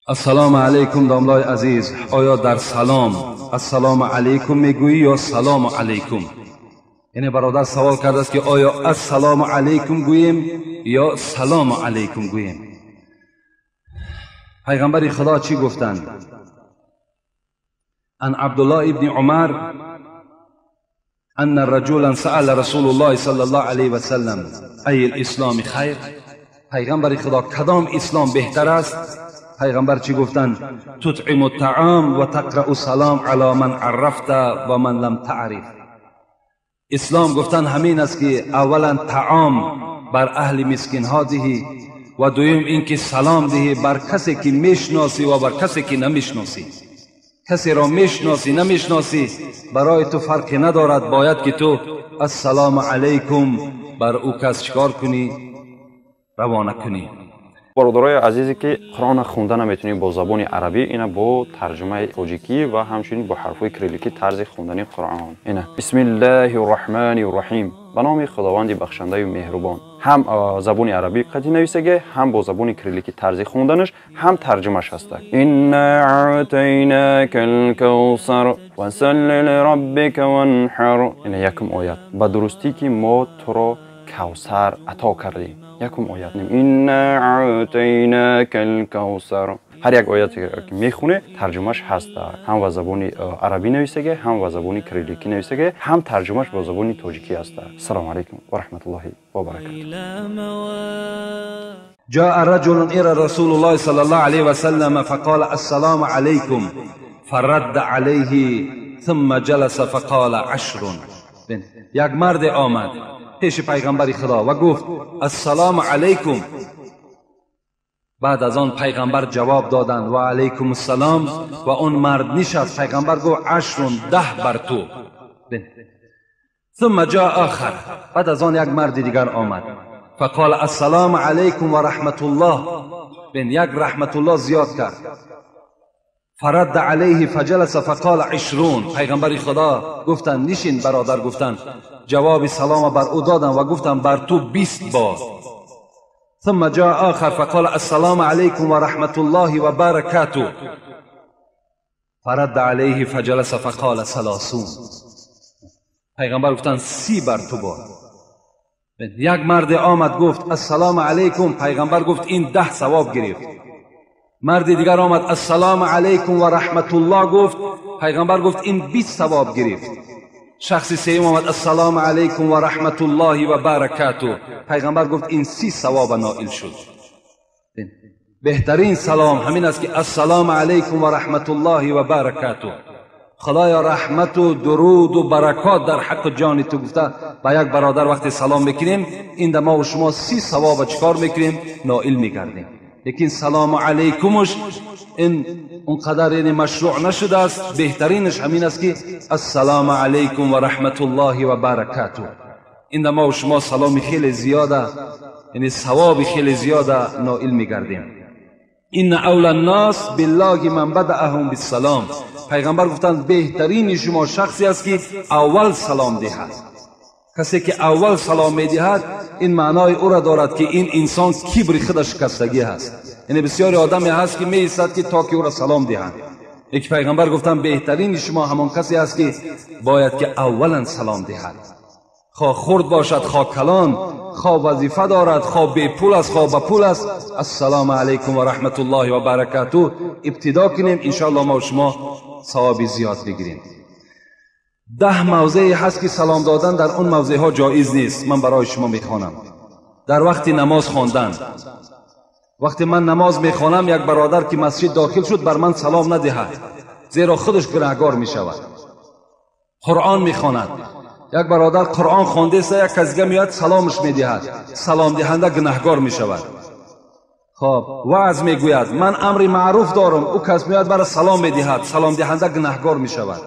Ассалому алайкум домлای азиз, оё дар салом ассалому алайкум мегӯӣ ё салому алайкум? Яъне бародар савол кардааст, ки оё ассалому алайкум гӯем ё салому алайкум гӯем? Пайғамбари Худо чӣ гуфтанд? Ан Абдуллоҳ ибни Умар أن رجلا سأل رسول الله صلى الله عليه وسلم أي الإسلام خیر. پیغمبر خدا کدام اسلام بهتر است؟ پیغمبر چی گفتند؟ تطعم الطعام و تقرأ السلام علی من عرفت و من لم تعرف. اسلام گفتن همین است که اولا طعام بر اهل مسکین ها دهی و دویم اینکه سلام دهی بر کسی که میشناسی و بر کسی که نمیشناسی. کسی را میشناسی نمیشناسی برای تو فرقی ندارد، باید که تو السلام علیکم بر او کس چکار کنی؟ روانه کنی. Бародарои азизе, ки Қуръона хонда наметунем бо забони арабӣ, ина бо тарҷумаи тоҷикӣ ва ҳамчунин бо ҳарфҳои кирилликӣ тарзи хондани Қуръон. Ина: Бисмиллаҳи рраҳмани рраҳим, ба номи Худованди бахшандаю меҳрубон. Ҳам забони арабӣ қатъи нависаге, ҳам бо забони кирилликӣ тарзи хонданаш, ҳам тарҷумаш ҳаста. Инна аътайнака лкавсар фасалли лираббика ванҳар. Ина якум оят: ба дурустӣ, ки мо туро Кавсар ато кардем. Якум оят: инна аътайнака лкавсар. Ҳар як ояте ки мехоне, тарҷумаш ҳаста. Ҳам ба забони арабӣ нависаге, ҳам ба забони кирилликӣ нависаге, ҳам тарҷумаш бо забони тоҷикӣ ҳаста. Ассалому алайкум ва раҳматуллоҳи ва баракату. جاء رجل إلى رسول الله صلى الله عليه وسلم فقال السلام عليكم فرد عليه ثم جلس فقال عشر. یک مرد آمد پیش پیغمبر خدا و گفت السلام علیکم. بعد از آن پیغمبر جواب دادند و علیکم السلام و اون مرد نشست. پیغمبر گفت عشر، 10 بر تو. ثم جاء آخر. بعد از آن یک مرد دیگر آمد فقال السلام علیکم و رحمت الله. بین یک رحمت الله زیاد کرد. فرد علیه فجلس فقال 20. پیغمبر خدا گفتند نشین برادر. گفتند جواب سلام بر او دادم و گفتم بر تو 20 بار. ثم جاء آخر فقال السلام علیکم و رحمت الله و برکاته فرد علیه فجلس فقال 30. پیغمبر گفتند 30 بر تو بار. یک مرد آمد گفت السلام علیکم. پیغمبر گفت این 10 ثواب گرفت. مرد دیگر آمد السلام علیکم و رحمت الله گفت. پیغمبر گفت این 20 ثواب گرفت. شخص سوم آمد السلام علیکم و رحمت الله و برکاته. پیغمبر گفت این 30 ثواب نائل شد. بهترین سلام همین است که السلام علیکم و رحمت الله و برکاته. خدایا رحمت و درود و برکات در حق جان تو گفته با یک برادر وقتی سلام میکنیم، این ما و شما 30 ثواب چکار میکنیم؟ نائل میگردیم. لیکن سلام علیکمش این اونقدر یعنی مشروع نشده است. بهترینش همین است که السلام علیکم و رحمت الله و برکاته. این ما و شما سلام خیلی زیاده، یعنی ثواب خیلی زیاده نائل میگردیم. این اولی الناس بالله من بدأهم بالسلام. پیغمبر گفتند بهترین شما شخصی است که اول سلام دهد. کسی که اول سلام میدهد این معنای او را دارد که این انسان کبر خودش شکستگی هست. یعنی بسیاری آدمی هست که میایستد که تا که او را سلام دهند. یک پیغمبر گفتند بهترین شما همان کسی است که باید که اولا سلام دهد. خواه خرد باشد، خواه کلان، خواه وظیفه دارد، خواه بی پول است، خواه با پول است، السلام علیکم و رحمت الله و برکاته ابتدا کنیم. انشاءالله ما و شما ثواب زیاد بگیریم. 10 موضعی هست که سلام دادن در اون موضع ها جایز نیست. من برای شما میخوانم. در وقت نماز خواندن، وقتی من نماز میخوانم یک برادر که مسجد داخل شد بر من سلام ندهد، زیرا خودش گناهگار میشود. قرآن میخواند، یک برادر قرآن خوانده است، یک کس دیگه میاد سلامش میدهد، سلام دهنده گناهگار میشود. خب وعظ میگوید من امر معروف دارم، او کس میاد برای سلام میدهد، سلام دهنده گناهگار میشود.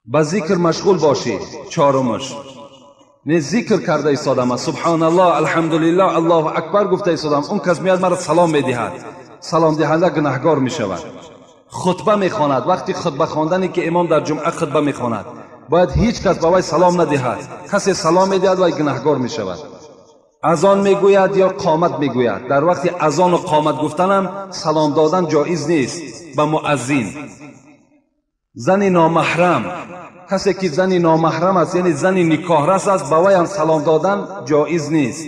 به ذکر مشغول باشی. چهارمش نه ذکر کرده ایستادم، سبحان الله، الحمدلله، الله اکبر گفته ایستادم، اون کس میاد مرا سلام میدهد، سلام دهنده گناهگار میشود. خطبه میخواند، وقتی خطبه خواندنی که امام در جمعه خطبه میخواند باید هیچ کس به وی سلام ندهد، کسی سلام میدهد وی گناهگار میشود. Азон мегӯяд ё қомат мегӯяд. Дар вақти азону қомат гуфтанам салом додан ҷоиз нест ба муаззин. Зани номаҳрам, касе ки зани номаҳрам аст, яъне зани никоҳрас аст, ба вайам салом додан ҷоиз нест.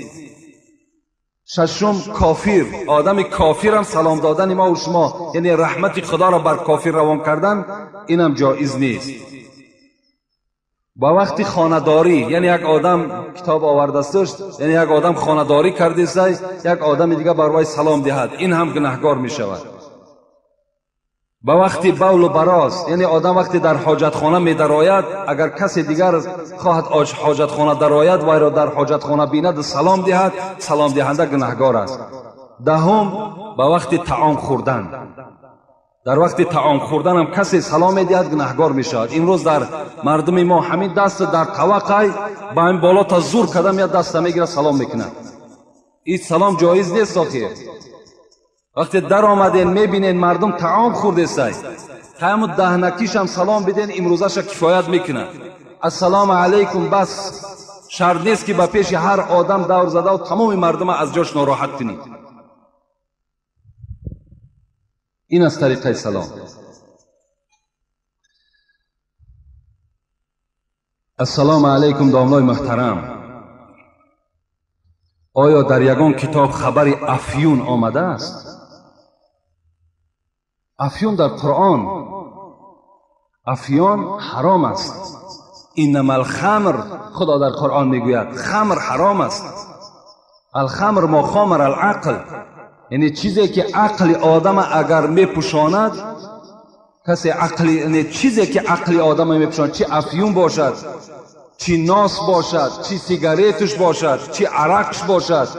Шашум, кофир. Одами кофирам салом додани мо ва шумо, яъне раҳмати худоро бар кофир равон кардан, инам ҷоиз нест. Ба вақти хонадорӣ, яъне як одам китоб овардасташ, яъне як одам хонадорӣ кардеста, як одами дига бар вай салом диҳад, ин ҳам гунаҳгор мешавад. Ба вақти бавлу бароз, яъне одам вақте дар ҳоҷатхона медарояд, агар касе дигар хоҳад ҳоҷатхона дарояд, вайро дар ҳоҷатхона бинаду салом диҳад, саломдиҳанда гунаҳгор аст. Даҳум, ба вақти таом хӯрдан. Дар вақти таом хӯрданам касе салом медиҳад, гунаҳгор мешавад. Имрӯз дар мардуми мо ҳамин даст дар таваққай ба ҳамин боло та зур карда меяд, даста мегирад, салом мекунад. Ин салом ҷоиз нест. Охир вақте дар омаден, мебинен мардум таом хӯрдесай, ҳаму даҳнакишам салом биден, имрӯзаша кифоят мекунад. Ассалому алайкум, бас шарт нест ки ба пеши ҳар одам давр задаву тамоми мардума аз ҷош нороҳат кунӣ. Ин аз тариқаи салом. Ассалому алайкум, домлои муҳтарам. Оё дар ягон китоб хабари афюн омадааст? Афюн дар Қуръон. Афюн ҳаром аст. Иннама алхамр, Худо дар Қуръон мегӯяд, хамр ҳаром аст. Алхамр мо хомар алақл, яъне чизе ки ақли одама агар мепӯшонад, касе ақли, яъне чизе ки ақли одама мепӯшонад, чи афюн бошад, чи нос бошад, чи сигаретуш бошад, чи арақш бошад,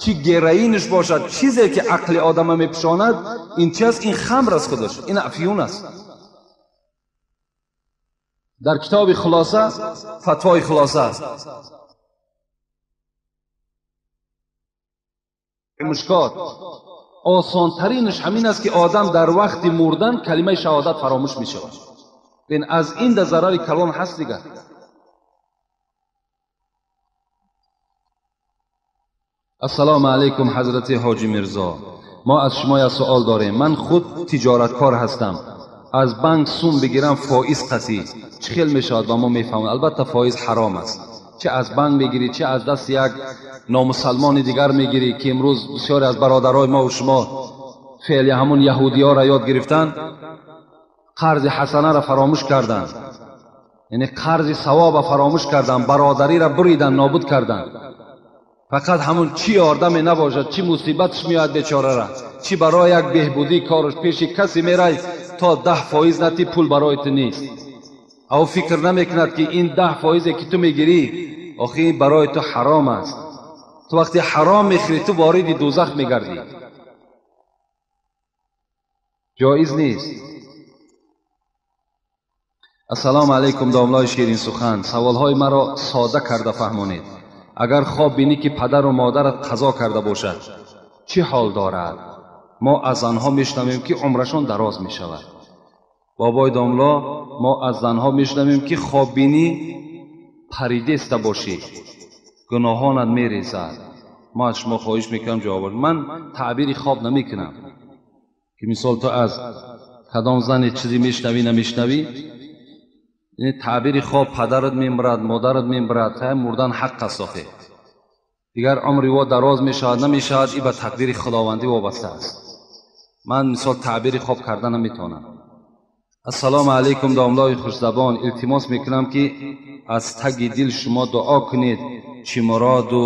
чи героинш бошад, чизе ки ақли одама мепӯшонад, ин чи аст? Ин хамр аст худаш, ин афюн аст. Дар китоби хулоса, фатвои хулоса аст, мушкот, осонтаринаш ҳамин аст ки одам дар вақти мурдан калимаи шаҳодат фаромӯш мешавад. Бин, аз ин да зарари калон ҳаст дигар. Ассалому алайкум, ҳазрати ҳоҷи Мирзо. Мо аз шумо як суол дорем. Ман худ тиҷораткор ҳастам. Аз банк сум бигирам фоиз қатъӣ чӣ хел мешавад? Ба мо мефаҳмад. Албатта фоиз ҳаром аст. Чӣ аз банк мегирӣ, чӣ аз дасти як номусалмони дигар мегирӣ, ки имрӯз бисёре аз бародарои мо ва шумо феъли ҳамун яҳудиёро ёд гирифтанд, қарзи ҳасанаро фаромӯш карданд, яъне қарзи савоба фаромӯш карданд, бародариро буридан, нобуд карданд. Фақат ҳамун чӣ ёрдаме набошад, чӣ мусибатш меояд бечорара, чӣ барои як беҳбудии кораш пеши касе мерай, то 10% натӣ пул барои ту нест. Ав фикр намекунад ки ин 10% ки ту мегирӣ, охи ин барои ту ҳаром аст. Ту вақте ҳаром мехӯрӣ, ту вориди дӯзах мегардӣ. Ҷоиз нест. Ассалому алайкум, домлои ширинсухан. Саволҳои маро сода карда фаҳмонед. Агар хоб бинӣ ки падару модарат қазо карда бошад, чӣ ҳол дорад? Мо аз занҳо мешунавем ки умрашон дароз мешавад. Бобои домло, мо аз занҳо мешунавем ки хоб бинӣ паридеста бошӣ, гуноҳонат мерезад. Мо аз шумо хоҳиш мекунам ҷавоб. Ман таъбири хоб намекунам ки мисол ту аз кадом зане чизе мешунавӣ намешунавӣ. Таъбири хоб падарат мемирад, модарат мемирад, мурдан ҳақ аст охе. Дигар умри во дароз мешавад намешавад, ин ба тақдири худовандӣ вобаста аст. Ман мисол таъбири хоб карда наметавонам. Ассалому алайкум, домлои хушзабон. Илтимос мекунам ки аз таги дил шумо дуо кунед, чӣ муроду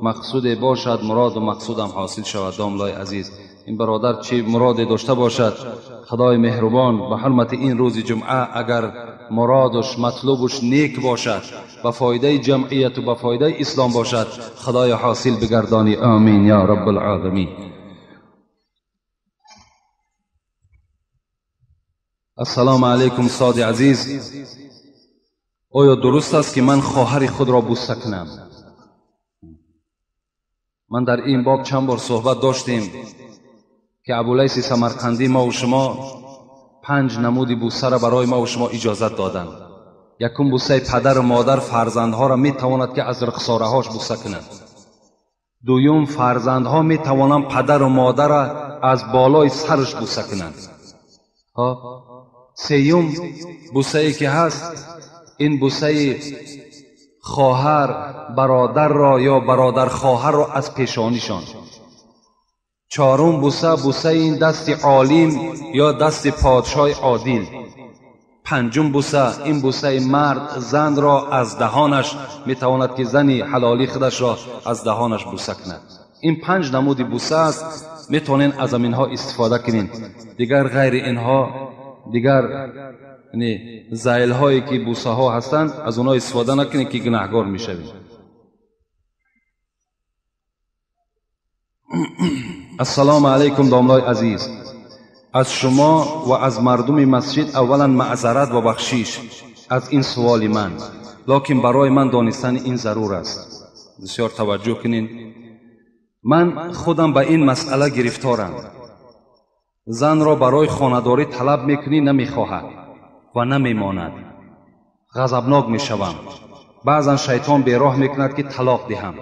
мақсуде бошад, муроду мақсудам ҳосил шавад. Домлои азиз, ин бародар чӣ муроде дошта бошад, худои меҳрубон ба ҳурмати ин рӯзи ҷумъа агар муродуш матлубуш нек бошад, ба фоидаи ҷамъияту ба фоидаи ислом бошад, худоё ҳосил бигардонӣ. Амин ё раббулоламин. Ассалому алайкум, устоди азиз. Оё дуруст аст ки ман хоҳари худро бӯса кунам? Ман дар ин боб чанд бор суҳбат доштем ки Абулайси Самарқандӣ мо ва шумо 5 намуди бӯсаро барои мо ва шумо иҷозат доданд. Якум, бӯсаи падару модар фарзандҳоро метавонад ки аз рухсораҳош бӯса кунад. Дуюм, фарзандҳо метавонанд падару модарро аз болои сараш буса кунанд. Сеюм бусае ки ҳаст, ин бусаи хоҳар бародарро ё бародар хоҳарро аз пешонишон. Чорум буса, бусаи ин дасти олим ё дасти подшоҳи одил. Панҷум буса, ин бусаи мард занро аз даҳонаш метавонад ки зани ҳалолӣ худашро аз даҳонаш буса кунад. Ин панҷ намуди буса аст, метавонед аз аминҳо истифода кунед. Дигар ғайри инҳо, дигар зайлҳое ки бусаҳо ҳастанд, аз онҳо истифода накунед ки гунаҳгор мешавед. Ассалому алайкум домлои азиз. Аз шумо ва аз мардуми масҷид аввалан маъзарат ва бахшиш аз ин суоли ман, лекин барои ман донистани ин зарур аст. Бисёр таваҷҷӯҳ кунед. Ман худам ба ин масъала гирифторам. Занро барои хонадорӣ талаб мекунӣ, намехоҳад ва намемонад. Ғазабнок мешавам. Баъзан шайтон бероҳ мекунад ки талоқ диҳам.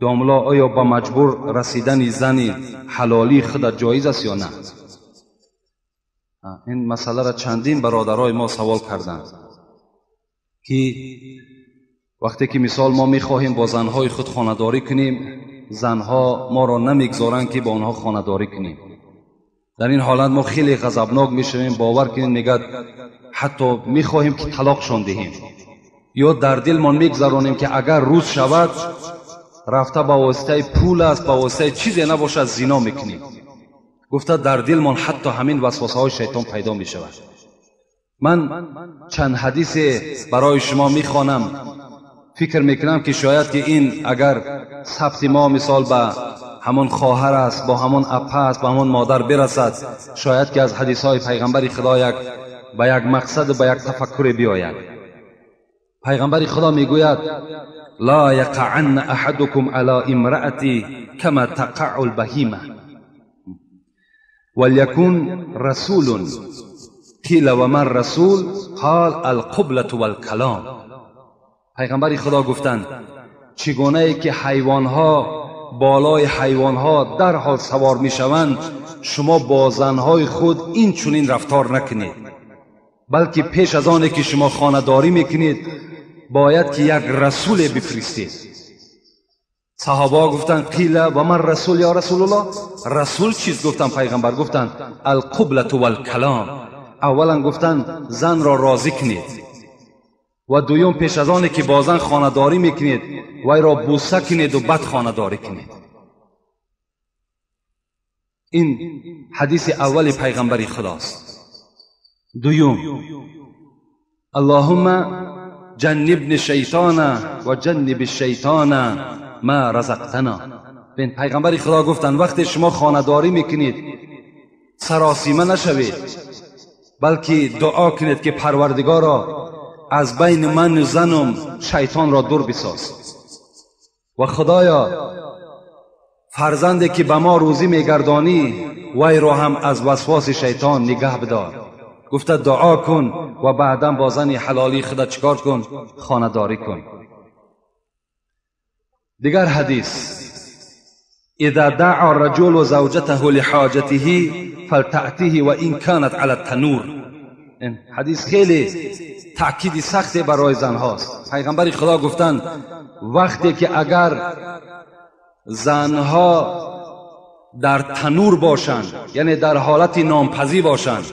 Домло, оё ба маҷбур расидани зани ҳалолии худат ҷоиз аст ё на? Ин масъаларо чандин бародарои мо савол карданд ки вақте ки мисол мо мехоҳем бо занҳои худ хонадорӣ кунем, занҳо моро намегзоранд ки бо онҳо хонадорӣ кунем. Дар ин ҳолат мо хеле ғазабнок мешавем. Бовар кунед, мегӯяд ҳатто мехоҳем ки талоқшон диҳем, ё дар дилмон мегзаронем ки агар рӯз шавад рафта ба воситаи пул аст, ба воситаи чизе набошад, зино мекунем. Гуфта дар дилмон ҳатто ҳамин васвасаҳои шайтон пайдо мешавад. Ман чанд ҳадисе барои шумо мехонам. Фикр мекунам ки шояд ки ин агар сабти мо мисол ба ҳамон хоҳар аст, бо ҳамон апа аст, ба ҳамон модар бирасад, шояд ки аз ҳадисҳои пайғамбари худо як ба як мақсад, ба як тафаккуре биёяд. Пайғамбари худо мегӯяд: ла яқаъанна аҳадукум ала имраати кама тақаъу лбаҳима وليكن رسول قيل وما الرسول قال القبلة والکلام. پیغمبر خدا گفتند چگونه ای که حیوانها بالای حیوانها در حال سوار میشوند، شما با زنهای خود این چنین رفتار نکنید، بلکه پیش از آنی که شما خانه داری میکنید باید که یک رسول بفرستید. صحابه گفتند قیل و من رسول یا رسول الله؟ رسول چیز؟ گفتند پیغمبر گفتند القبلة والکلام. اولا گفتند زن را راضی کنید و دویم پیش از آنی که با زن خانه داری میکنید وی را بوسه کنید و بد خانه داری کنید. این حدیث اول پیغمبر خداست. دویم اللهم جنبنی شیطان و جنب الشیطان ما رزقتنا. بین پیغمبر خدا گفتند وقتی شما خانه داری میکنید سراسیمه نشوید، بلکه دعا کنید که پروردگارا از بین من و زنم شیطان را دور بساز و خدایا فرزندی که به ما روزی میگردانی وی را هم از وسواس شیطان نگه بدار. گفته دعا کن و بعدا با زن حلالی خدا چیکار کن؟ خانه داری کن. دیگر حدیث اذا دعا الرجل زوجته لحاجته فلتأته و این كانت على التنور. این حدیث خیلی تأکید سخت برای زنهاست. پیغمبر خدا گفتند وقتی که اگر زنها در تنور باشند، یعنی در حالت نامپزی باشند،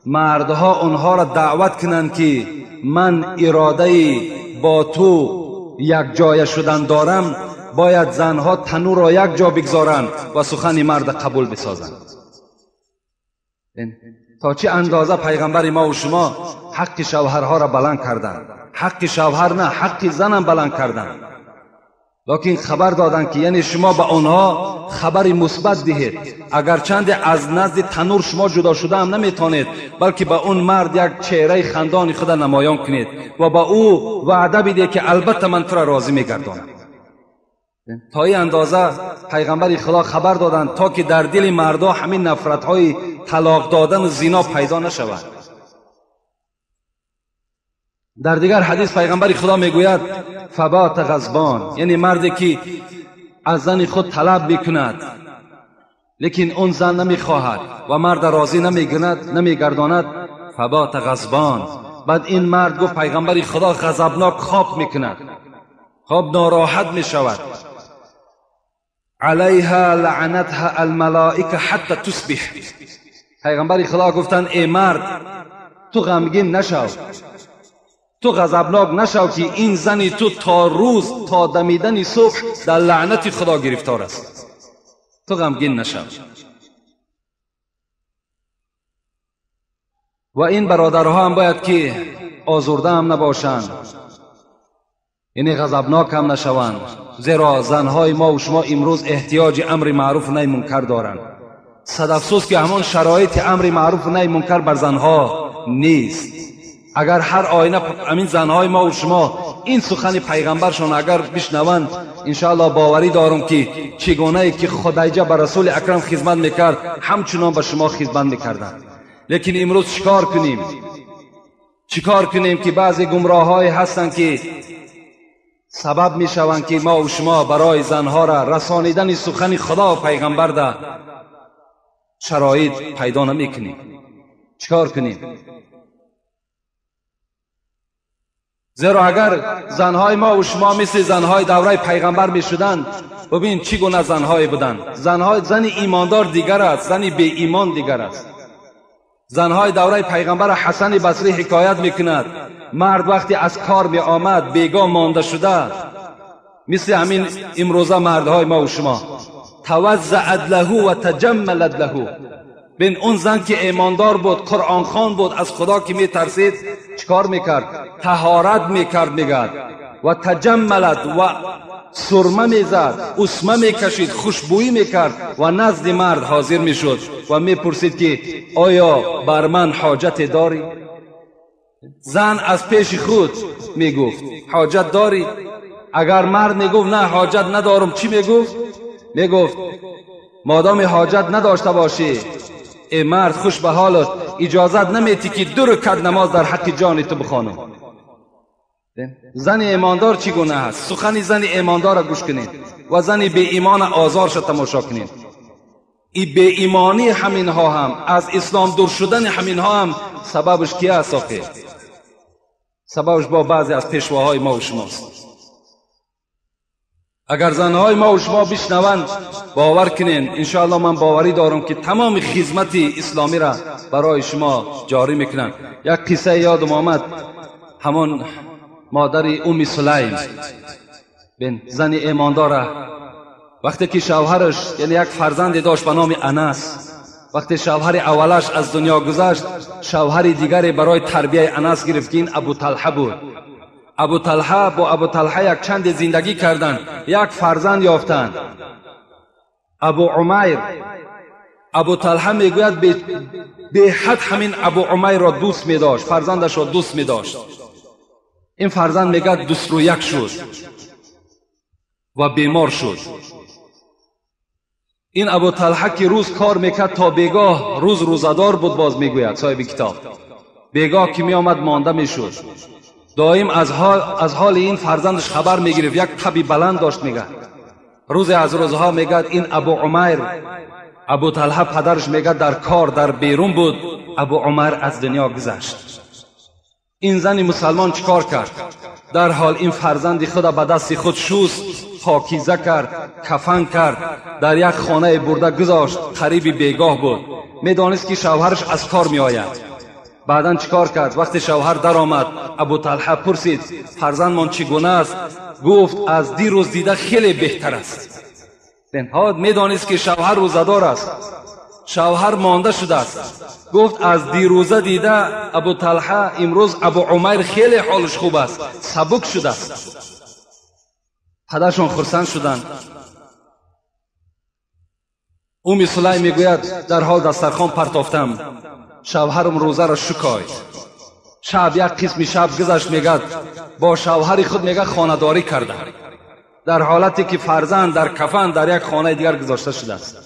مردها آنها را دعوت کنند که من اراده با تو یک جای شدن دارم، باید زنها تنور را یک جا بگذارند و سخن مرد قبول بسازند. تا چه اندازه پیغمبر ما و شما حق شوهرها را بلند کردند. حق شوهر نه، حق زنم بلند کردند. لکن خبر دادند که یعنی شما به آنها خبر مثبت دهید، اگرچند از نزد تنور شما جدا شده هم نمیتونید، بلکه به اون مرد یک چهره خندان خود نمایان کنید و به او وعده بدید که البته من تو را راضی میگردانم. تا این اندازه پیغمبر خدا خبر دادند تا که در دل مردا همین نفرت های طلاق دادن و زنا پیدا نشود. در دیگر حدیث پیغمبر خدا میگوید فبات غضبان، یعنی مردی که از زن خود طلب میکند، لیکن اون زن نمیخواهد و مرد راضی نمیگرداند، فبات غضبان. بعد این مرد گفت پیغمبر خدا غضبناک خواب میکند، خواب ناراحت میشود. علیها لعنتها الملائکه حتی تصبح. پیغمبر خدا گفتند ای مرد، تو غمگین نشو، تو غضبناک نشو که این زنی تو تا روز، تا دمیدن صبح در لعنت خدا گرفتار است. تو غمگین نشو. و این برادرها هم باید که آزرده هم نباشند، یعنی غضبناک هم نشوند، زیرا زنهای ما و شما امروز احتیاج امر معروف و نهی منکر دارند. صد افسوس که همان شرایط امر معروف و نهی منکر بر زنها نیست. اگر هر آینه همین زنهای ما و شما این سخن پیغمبرشان اگر بشنوند، انشاءالله باوری دارم که چگونه که خدیجه به رسول اکرم خدمت میکرد، همچنان به شما خدمت میکردند. لیکن امروز چیکار کنیم؟ چیکار کنیم که بعضی گمراه‌های هستند که سبب میشوند که ما و شما برای زنها را رسانیدن سخن خدا و پیغمبر ده شرایط پیدا نمیکنیم. چیکار کنیم؟ زیرا اگر زنهای ما و شما مثل زنهای دوره پیغمبر میشدند، ببین چگونه زنهای بودند. زن ایماندار دیگر است، زن بی ایمان دیگر است. زنهای دوره پیغمبر حسن بصری حکایت میکند، مرد وقتی از کار می آمد بیگاه مانده شده، مثل همین امروزه مردهای ما و شما، توزعت له و تجملت له. بین اون زن که ایماندار بود، قرآن خوان بود، از خدا که میترسید، چیکار میکرد؟ طهارت میکرد، میگرد و تجملت و سرمه میزد، اسمه میکشید، خوشبویی میکرد و نزد مرد حاضر میشد و میپرسید که آیا بر من حاجت داری؟ زن از پیش خود میگفت حاجت داری؟ اگر مرد میگفت نه حاجت ندارم، چی میگفت؟ میگفت مادام حاجت نداشته باشی ای مرد، خوش به حالت، اجازت نمیتی که 2 رکعت نماز در حق جان تو بخوانم. زن ایماندار چگونه است؟ سخن زن ایماندار را گوش کنید و زن بی ایمان آزارش تماشا کنید. ای بی ایمانی همینها هم، از اسلام دور شدن همینها هم سببش کی است؟ آخه سببش با بعضی از پیشواهای ما و شماست. اگر زنهای ما و شما بشنوند، باور کنین انشاءالله من باوری دارم که تمام خدمت اسلامی را برای شما جاری میکنن. یک قصه یادم آمد، همان مادر ام سلیم، بین زن ایمانداره، وقتی که شوهرش، یعنی یک فرزند داشت به نام انس، وقتی شوهر اولش از دنیا گذشت، شوهر دیگری برای تربیه انس گرفت که این ابو طلحه بود. ابو طلحه با ابو طلحه یک چند زندگی کردند، یک فرزند یافتند، ابو عمیر. ابو طلحه میگوید به حد همین ابو عمیر را دوست میداشت، فرزندش را دوست میداشت. این فرزند میگه 21 شد و بیمار شد. این ابو طلحه که روز کار میکرد تا بیگاه، روز روزدار بود، باز میگوید صاحب کتاب، بیگاه که میآمد مانده میشد، دائم از حال این فرزندش خبر میگرفت. یک تبی بلند داشت. میگه روز از روزها میگه این ابو عمیر، ابو طلحه پدرش میگه در کار در بیرون بود، ابو عمر از دنیا گذشت. این زن مسلمان چیکار کرد؟ در حال این فرزند خود به دست خود شوست، پاکیزه کرد، کفن کرد، در یک خانه برده گذاشت. قریب بیگاه بود، میدانست که شوهرش از کار میآید. بعدا چیکار کرد؟ وقتی شوهر در آمد، ابو طلحه پرسید فرزندمان چگونه است؟ گفت از دیروز دیده خیلی بهتر است. میدانست که شوهر روزه‌دار است، شوهر مانده شده است. گفت از دیروزه دیده ابو طلحه امروز ابو عمیر خیلی حالش خوب است، سبک شده است. پدرشان خرسند شدند. ام سلیم میگوید در حال دسترخوان پرتافتم، شوهرم روزه را شکاید. شب یک قسم شب گذشت، میگد با شوهر خود میگه خانه‌داری کردم، در حالتی که فرزند در کفن در یک خانه دیگر گذاشته شده است.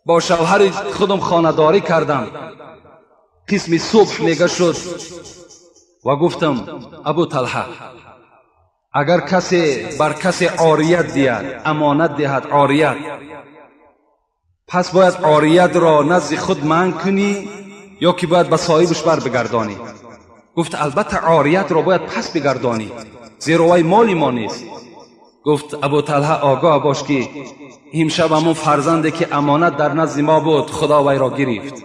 با شوهر خودم خانه‌داری کردم. قسم صبح میگه شد و گفتم ابو طلحه، اگر کسی بر کسی عاریت دهد، امانت دهد عاریت، پس باید عاریت را نزد خود منع کنی یا که باید به صاحبش بر بگردانی؟ گفت البته عاریت را باید پس بگردانی، زیرا وی مالی ما نیست. گفت ابو طلحه آگاه باش که امشب همون فرزندی که امانت در نزد ما بود خدا وی را گرفت.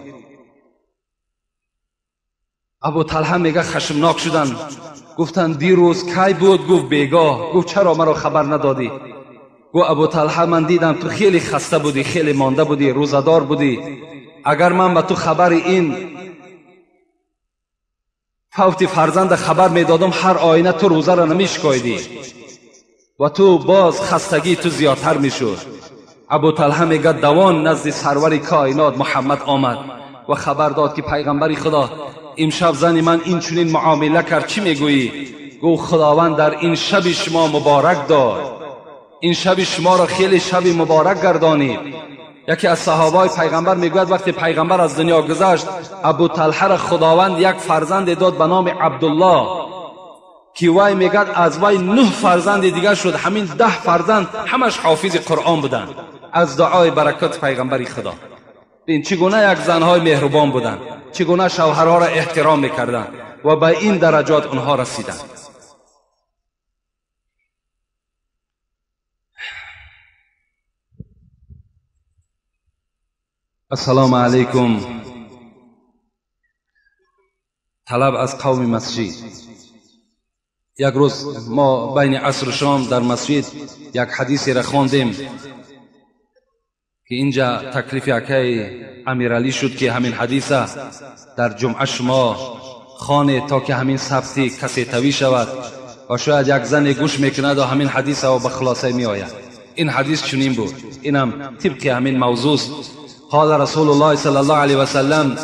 ابو طلحه میگه خشمناک شدن، گفتن دیروز کی بود؟ گفت بیگاه. گفت چرا مرا خبر ندادی؟ گفت ابو طلحه من دیدم تو خیلی خسته بودی، خیلی مانده بودی، روزه‌دار بودی، اگر من به تو خبر این فوت فرزند خبر میدادم هر آینه تو روزه را نمیشکایدی و تو باز خستگی تو زیادتر میشد. ابو طلحه میگه دوان نزد سرور کائنات محمد آمد و خبر داد که پیغمبر خدا امشب زن من این چنین معامله کرد، چی میگویی؟ گفت خداوند در این شب شما مبارک داد، این شب شما را خیلی شب مبارک گردانید. یکی از صحابای پیغمبر میگوید وقتی پیغمبر از دنیا گذشت ابو طلحه را خداوند یک فرزند داد به نام عبدالله که وی میگد از وی 9 فرزند دیگر شد، همین 10 فرزند همش حافظ قرآن بودند از دعای برکت پیغمبر خدا. ببین چگونه یک زنهای مهربان بودند، چگونه شوهرها را احترام میکردند و به این درجات آنها رسیدند. السلام علیکم. طلب از قوم مسجد. یک روز ما بین عصر و شام در مسجد یک حدیثی را خواندیم که اینجا تکلیف یکی امیرعلی شد که همین حدیث در جمعه شما خوانید تا که همین ثبتی کسی توی شود و شاید یک زن گوش میکند و همین حدیث و به خلاصه می آید. این حدیث چنین بود، اینم طبق همین موضوع است. قال رسول الله صلی الله علیه وسلم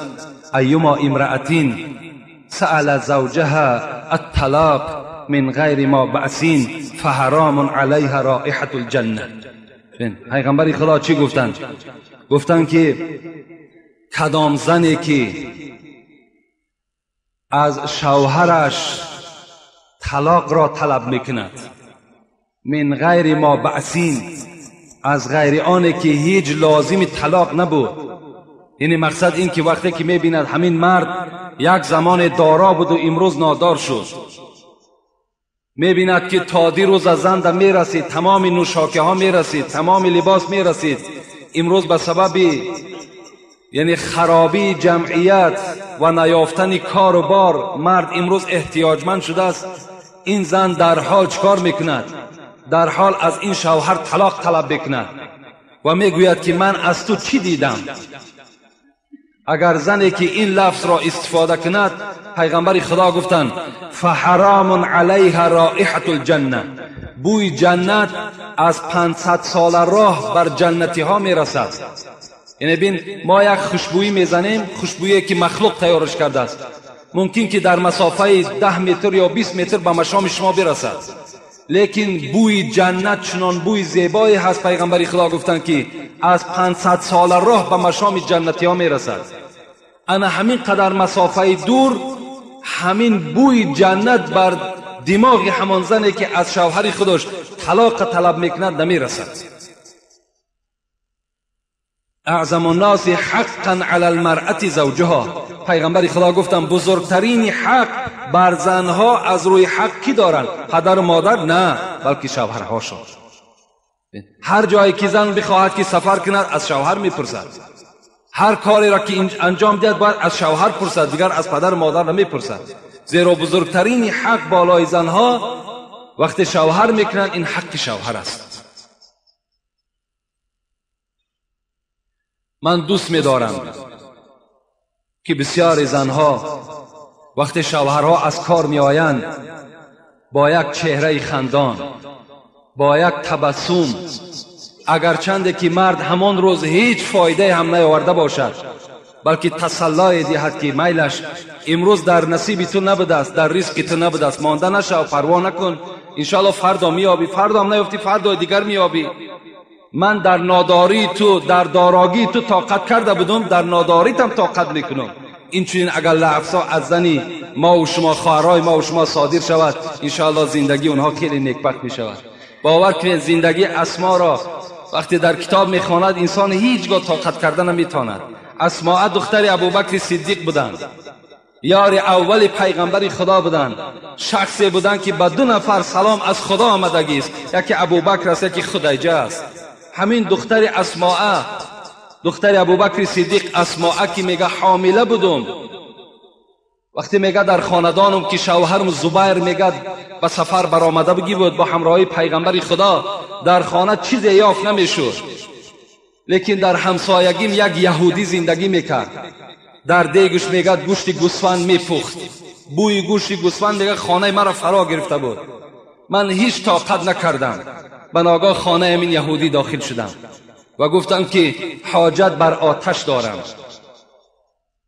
ایما امرأة سأل زوجها الطلاق من غیر ما بأس فحرام علیها رائحة الجنه. پیغمبر خدا چی گفتند؟ گفتند که کدام زنی که از شوهرش طلاق را طلب میکند من غیر ما بأس، از غیر آنه که هیچ لازم طلاق نبود، یعنی مقصد این که وقتی که میبیند همین مرد یک زمان دارا بود و امروز نادار شد، میبیند که تا دیروز از زن میرسید، تمام نوشاکه ها میرسید، تمام لباس میرسید، امروز به سبب یعنی خرابی جمعیت و نیافتن کار و بار مرد امروز احتیاجمند شده است. این زن در حال چکار میکند؟ در حال از این شوهر طلاق طلب بکند و میگوید که من از تو چی دیدم؟ اگر زنی که این لفظ را استفاده کند، پیغمبر خدا گفتند فحرام علیها رائحة الجنه، بوی جنت از 500 سال راه بر جنتی ها میرسد. یعنی بین ما یک خوشبویی میزنیم، خوشبویی که مخلوق تیارش کرده است، ممکن که در مسافه 10 متر یا 20 متر به مشام شما برسد، لیکن بوی جنت چنان بوی زیبایی هست، پیغمبر خدا گفتند که از 500 سال راه به مشام جنتی ها میرسد. انا همین قدر مسافه دور همین بوی جنت بر دماغ همان زنی که از شوهر خودش طلاق طلب میکند نمیرسد. اعظم الناس حقا علی المرأة زوجها، پیغمبر خدا گفتن بزرگترین حق بر زنها از روی حق کی دارند؟ پدر و مادر نه، بلکه شوهرهاشون. هر جایی که زن بخواهد که سفر کند از شوهر میپرسد، هر کاری را که انجام دهد باید از شوهر پرسد، دیگر از پدر و مادر نمیپرسد. زیرا بزرگترین حق بالای زنها وقتی شوهر میکنند این حق شوهر است. من دوست میدارم که بسیاری زنها وقتی شوهرها از کار میآیند با یک چهره خندان، با یک تبسم، اگرچند که مرد همان روز هیچ فایده هم نیاورده باشد، بلکه تسلای دهد که میلش امروز در نصیب تو نبوده است، در ریسک تو نبوده است، مانده نشو، پروا نکن، انشاءالله فردا میابی، فردا هم نیافتی فردا دیگر میابی. من در ناداری تو، در داراگی تو طاقت کرده بودم، در ناداریتم طاقت میکنم. این چنین اگر لفظا از زنی ما و شما، خواهرای ما و شما صادر شود، انشاءالله زندگی اونها خیلی نیکبخت می شود. باور کنید زندگی اسما را وقتی در کتاب میخواند انسان هیچگاه طاقت کرده نمیتواند. اسماء دختر ابوبکر صدیق بودند، یار اول پیغمبر خدا بودند، شخصی بودند که به 2 نفر سلام از خدا آمدگی است، یکی ابوبکر است، یکی خدیجه است. همین دختر اسماء، دختر ابوبکر صدیق اسماء که میگه حامله بودم، وقتی میگه در خاندانم که شوهرم زبیر میگه به سفر برآمده بگی بود با همراهی پیغمبر خدا، در خانه چیزی یافت نمیشد، لیکن در همسایگیم یک یهودی زندگی میکرد. در دیگش میگه گوشت گوسفند میپخت، بوی گوشت گوسفند میگه خانه مرا فرا گرفته بود، من هیچ طاقت نکردم. به ناگاه خانه این یهودی داخل شدم و گفتم که حاجت بر آتش دارم.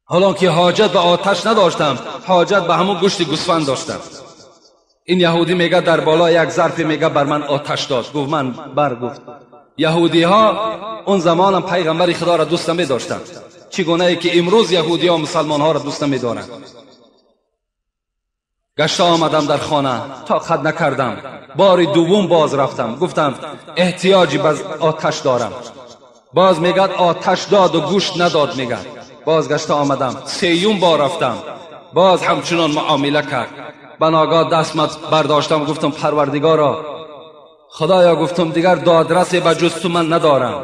حالا که حاجت به آتش نداشتم، حاجت به همون گوشت گوسفند داشتم. این یهودی میگه در بالا یک ظرف میگه بر من آتش داد. گفت من بر گفت. یهودی ها اون زمانم پیغمبر خدا را دوست نمی داشتند، چگونه ای که امروز یهودی ها مسلمان ها را دوست نمی دارند. گشت آمدم در خانه، طاقت نکردم، بار دوم باز رفتم، گفتم احتیاجی به آتش دارم. باز میگه آتش داد و گوشت نداد. میگه باز گشت آمدم، سیوم بار رفتم، باز همچنان معامله کرد. بناگاه دست برداشتم، گفتم پروردگارا، خدایا، گفتم دیگر دادرسی به جز تو من ندارم،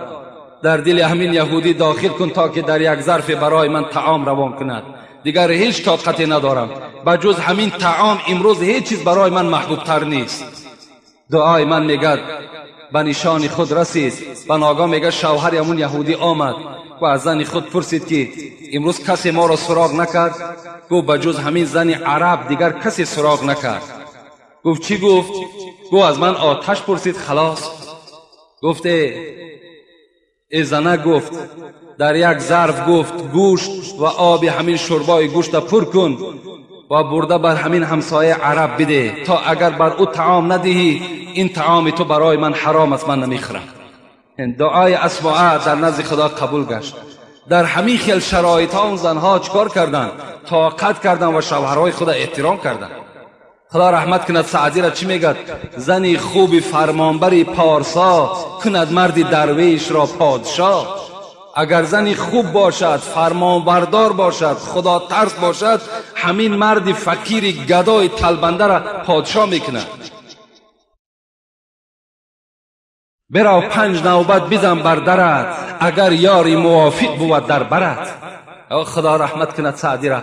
در دل همین یهودی داخل کن تا که در یک ظرف برای من طعام روان کند، دیگر هیچ طاقتی ندارم، به جز همین طعام امروز هیچ چیز برای من محبوب تر نیست. دعای من میگه به نشان خود رسید. بناگاه میگه شوهر همون یهودی آمد و از زن خود پرسید که امروز کسی ما را سراغ نکرد؟ گفت به جز همین زن عرب دیگر کسی سراغ نکرد. گفت چی گفت؟ گفت از من آتش پرسید خلاص. گفت ای زنه، گفت در یک ظرف گفت گوشت و آب همین شربای گوشت پر کن و برده بر همین همسایه عرب بده، تا اگر بر او طعام ندهی این طعام تو برای من حرام است، من نمیخورم. دعای اسماء در نزد خدا قبول گشت. در همین خیل شرایط ها اون زنها چکار کردند؟ طاقت کردند و شوهرهای خدا احترام کردند. خدا رحمت کند سعدی را چی میگد؟ زنی خوب فرمانبری پارسا، کند مردی درویش را پادشاه. اگر زنی خوب باشد، فرمانبردار باشد، خدا ترس باشد، همین مرد فقیر گدای تلبنده را پادشاه میکند. برو 5 نوبت بزن بر درت، اگر یاری موافق بود در برت. خدا رحمت کند سعدی را.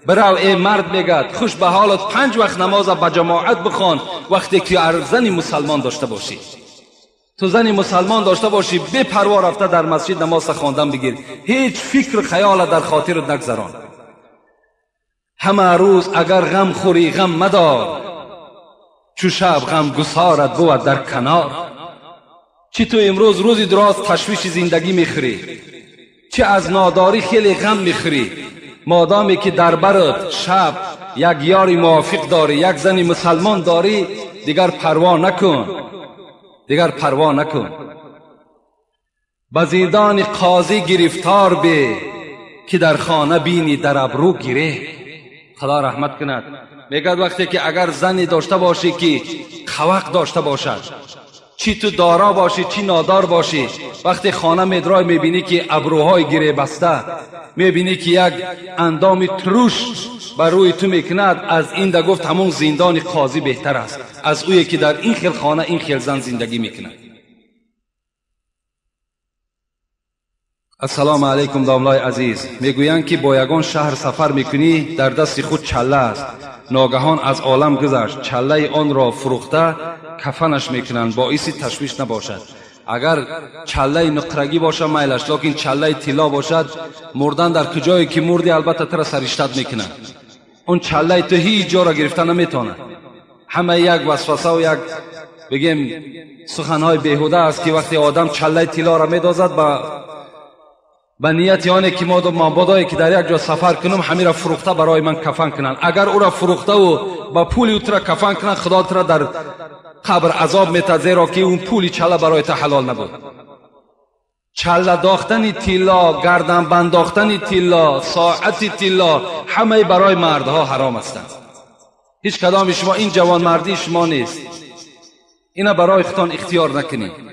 برو ای مرد میگد خوش به حالت 5 وقت نماز با جماعت بخوان وقتی که زنی مسلمان داشته باشی. تو زنی مسلمان داشته باشی، بی پروا رفته در مسجد نماز خواندن بگیر، هیچ فکر خیال در خاطرت نگذران. همه روز اگر غم خوری غم مدار، چو شب غم گسارت بود در کنار. چی تو امروز روزی دراز تشویش زندگی میخوری، چه از ناداری خیلی غم میخوری، مادامی که در برت شب یک یاری موافق داری، یک زنی مسلمان داری، دیگر پروا نکن، دیگر پروا نکن. به زندان قاضی گرفتار بی، که در خانه بینی در ابرو گیره. خدا رحمت کند. میگد وقتی که اگر زنی داشته باشی که خوق داشته باشد، چی تو دارا باشی چی نادار باشی، وقتی خانه میدرای میبینی که ابروهای گره بسته، میبینی که یک اندام تروش بر روی تو میکند، از این ده گفت همون زندان قاضی بهتر است از اویی که در این خیل خانه این خیل زن زندگی میکند. السلام علیکم داملای عزیز. میگویند که با یگان شهر سفر میکنی، در دست خود چله است، ناگهان از عالم گذشت، چله آن را فروخته کفنش میکنند، باعث تشویش نباشد. اگر چله نقرگی باشد میلش، لیکن چله طلا باشد، مردن در کجایی که مردی البته تو را سرشتت میکنند. اون چله تو هیچ جا را گرفته نمیتواند. همه یک وسوسه و یک بگیم سخنهای بیهوده است که وقتی آدم چله طلا را میدازد به نیت آنه که مابادایی که در یک جا سفر کنم همین را فروخته برای من کفن کنند. اگر او را فروخته و با پول او را کفن کنند، خدا تو را در قبر عذاب میته، زیرا که اون پولی چله برای تو حلال نبود. چله داختن طلا، گردن بنداختن طلا، ساعت طلا، همه برای مردها حرام هستند. هیچ کدام شما این جوان مردی شما نیست. اینا برای خودتان اختیار نکنید.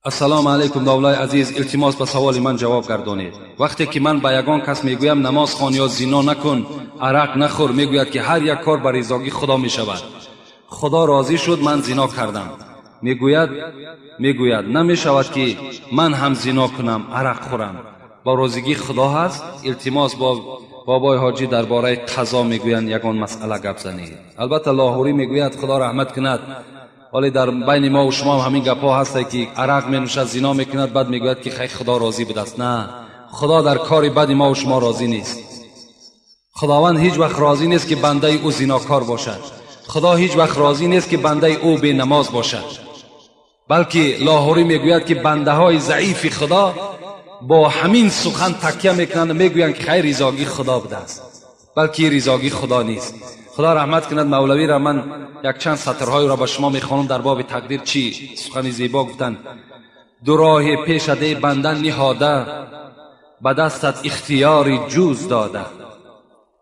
السلام علیکم داولای عزیز، التماس به سوال من جواب گردانید. وقتی که من به یگان کس میگویم نماز خوان یا زنا نکن، عرق نخور، میگوید که هر یک کار بر رضاگی خدا میشود. خدا راضی شد من زنا کردم. میگوید نمیشود که من هم زنا کنم، عرق خورم. با رضاگی خدا هست. التماس با بابای حاجی درباره قضا میگویند یگان مسئله گپ زنید. البته لاهوری میگوید خدا رحمت کند، ولی در بین ما و شما هم همین گپا هست که عرق می نوشد، زنا میکند، بعد میگوید که خیر خدا راضی بوده است. نه، خدا در کار بد ما و شما راضی نیست. خداوند هیچ وقت راضی نیست که بنده او زناکار باشد. خدا هیچ وقت راضی نیست که بنده او بی نماز باشد. بلکه لاهوری میگوید که بنده های ضعیف خدا با همین سخن تکیه میکنند و میگویند که خیر رضاگی خدا بوده است، بلکه رضاگی خدا نیست. خدا رحمت کند مولوی را. من یک چند سطرهای را به شما میخوانم در باب تقدیر چی سخن زیبا گفتند. دو راه پیش ده بنده نهاده، به دستت اختیاری جوز داده.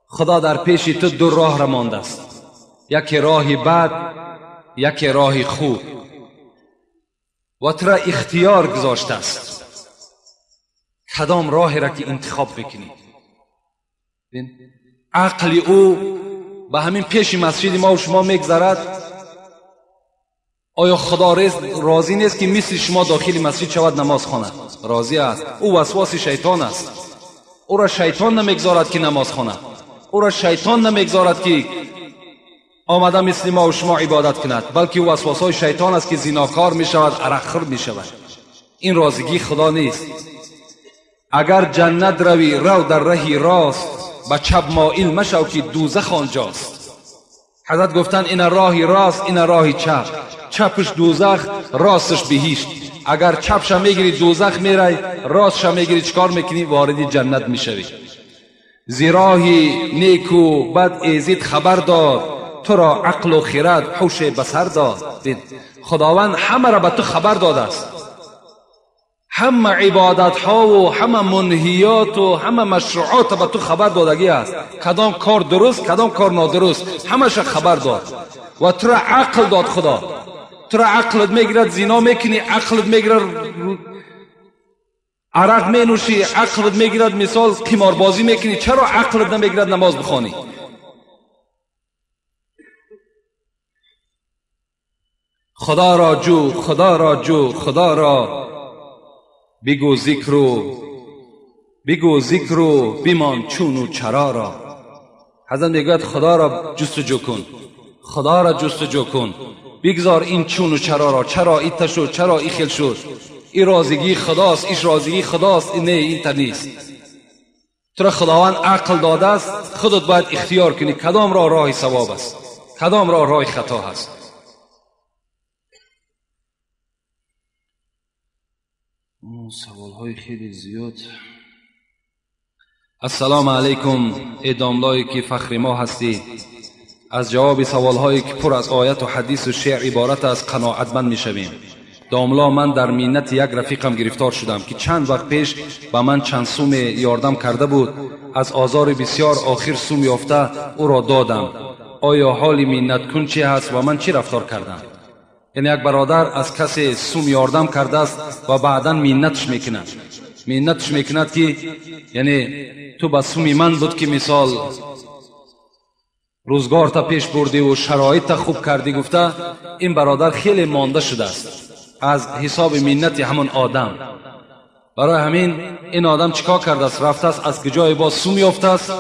خدا در پیش تو دو راه را مانده است، یکی راه بد، یکی راه خوب، و تو را اختیار گذاشته است کدام راه را که انتخاب بکنی. عقل او به همین پیش مسجد ما و شما میگذرد. آیا خدا راضی نیست که مثل شما داخل مسجد شود نماز خواند؟ راضی است. او وسواس شیطان است. او را شیطان نمیگذارد که نماز خواند. او را شیطان نمیگذارد که آمده مثل ما و شما عبادت کند، بلکه او وسواس های شیطان است که زناکار میشود، عرق خور میشود. این راضیگی خدا نیست. اگر جنت روی رو در رهی راست، به چپ مائل مشو که دوزخ آنجاست. حضرت گفتن این راهی راست، این راهی چپ. چپش دوزخ، راستش بهشت. اگر چپش میگیری دوزخ میری، راستش میگیری چکار میکنی؟ وارد جنت میشوی. زیراهی نیکو بد ایزید خبر داد، تو را عقل و خرد هوش بصر داد. خداوند همه را به تو خبر داده است. همه عبادت ها و همه منهیات و همه مشروعات به تو خبر دادگی است. کدام کار درست، کدام کار نادرست، همش خبر داد و تو را عقل داد. خدا تو را عقلت میگیرد زنا میکنی، عقلت میگیرد عرق مینوشی، عقلت میگیرد مثال قماربازی میکنی. چرا عقلت نمیگیرد نماز بخوانی؟ خدا را جو، خدا را جو، خدا را بگو ذکرو، بگو ذکرو بمان چون و چرا را. حضرت میگوید خدا را جستجو کن، خدا را جستجو کن، بگذار این چون و چرا را. چرا ایت شد، چرا ای خل شد، این رازگی خداست، ایش رازگی خداست، این نه این تا نیست. تو را خداوند عقل داده است، خودت باید اختیار کنی کدام راه راه ثواب است، کدام راه راه خطا است. سوالهای خیلی زیاد. السلام علیکم ای داملایی که فخر ما هستی. از جواب سوالهایی که پر از آیت و حدیث و شعر عبارت از قناعتمند میشویم. داملا من در مینت یک رفیقم گرفتار شدم که چند وقت پیش به من چند سوم یاردم کرده بود. از آزار بسیار آخر سوم یافته او را دادم. آیا حال مینت کن چی هست و من چی رفتار کردم؟ یعنی یک برادر از کسی سوم یاردم کرده است و بعدا مینتش میکند، مینتش میکند که یعنی تو به سومی من بود که مثال روزگار تا پیش بردی و شرایط تا خوب کردی گفته. این برادر خیلی مانده شده است از حساب مینت همون آدم. برای همین این آدم چیکار کرده است؟ رفته است از جای باز سوم یافته است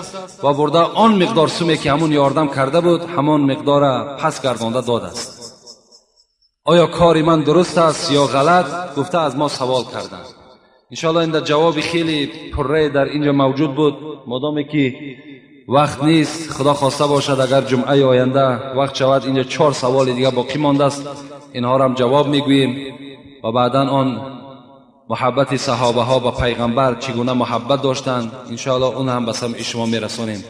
و برده آن مقدار سومی که همون یاردم کرده بود همان مقدار پس گردانده داده است. آیا کار من درست است یا غلط؟ گفته از ما سوال کردن. انشاءالله این در جواب خیلی پره در اینجا موجود بود. مادامی که وقت نیست، خدا خواسته باشد اگر جمعه آینده وقت شود اینجا 4 سوال دیگه باقی مانده است، اینها را هم جواب میگوییم و بعدا آن محبت صحابه ها با پیغمبر چگونه محبت داشتند انشاءالله اون هم به سمع شما میرسانیم.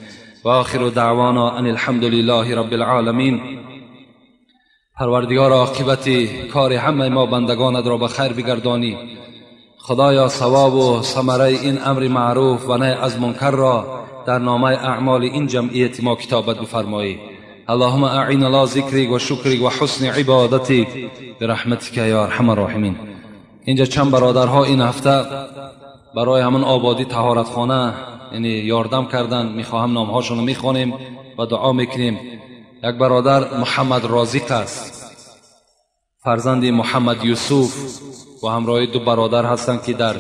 و آخر دعوانا ان الحمد لله رب العالمین. پروردگار عاقبت کار همه ما بندگانت را به خیر بگردانی. خدایا ثواب و ثمره این امر معروف و نهی از منکر را در نامه اعمال این جمعیت ما کتابت بفرمایی. اللهم اعین علی ذکرک و شکرک و حسن عبادتک برحمتک یا ارحم الراحمین. اینجا چند برادرها این هفته برای همون آبادی طهارتخانه یعنی یاردم کردن، میخواهم نامهاشون رو میخوانیم و دعا میکنیم. یک برادر محمد رازق است، فرزند محمد یوسف، و همراه دو برادر هستند که در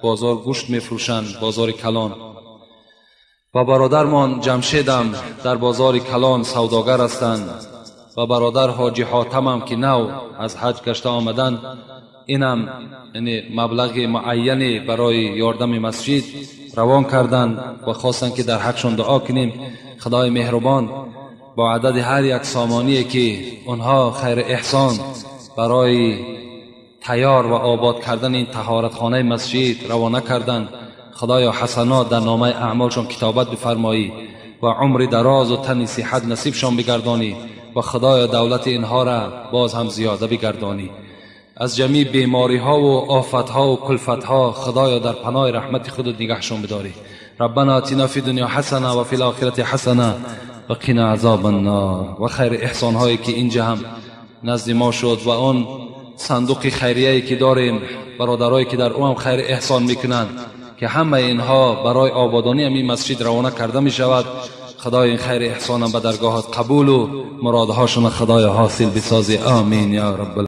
بازار گوشت میفروشند، بازار کلان. و برادرمان جمشیدم در بازار کلان سوداگر هستند. و برادر حاجی حاتم هم که نو از حج گشته آمدن، اینم یعنی مبلغ معینی برای یاردم مسجد روان کردند و خواستند که در حقشان دعا کنیم. خدای مهربان با عدد هر یک سامانی که آنها خیر احسان برای تیار و آباد کردن این طهارتخانه مسجد روانه کردند، خدایا حسنات در نامه اعمالشان کتابت بفرمایی و عمر دراز و تن صحت نصیبشان بگردانی و خدایا دولت اینها را باز هم زیاده بگردانی. از جمیع بیماری ها و آفت ها و کلفت ها خدایا در پناه رحمت خودت نگهشان بداری. ربنا آتنا فی دنیا حسنه و فی الاخرة حسنه و قنا عذاب النار. و خیر احسان هایی که اینجا هم نزد ما شد و آن صندوق خیریه که داریم، برادرایی که در او هم خیر احسان میکنند که همه اینها برای آبادانی همین مسجد روانه کرده می شود. خدای این خیر احسانم به درگاهت قبول و مرادهاشون خدای حاصل بسازی. آمین یا رب.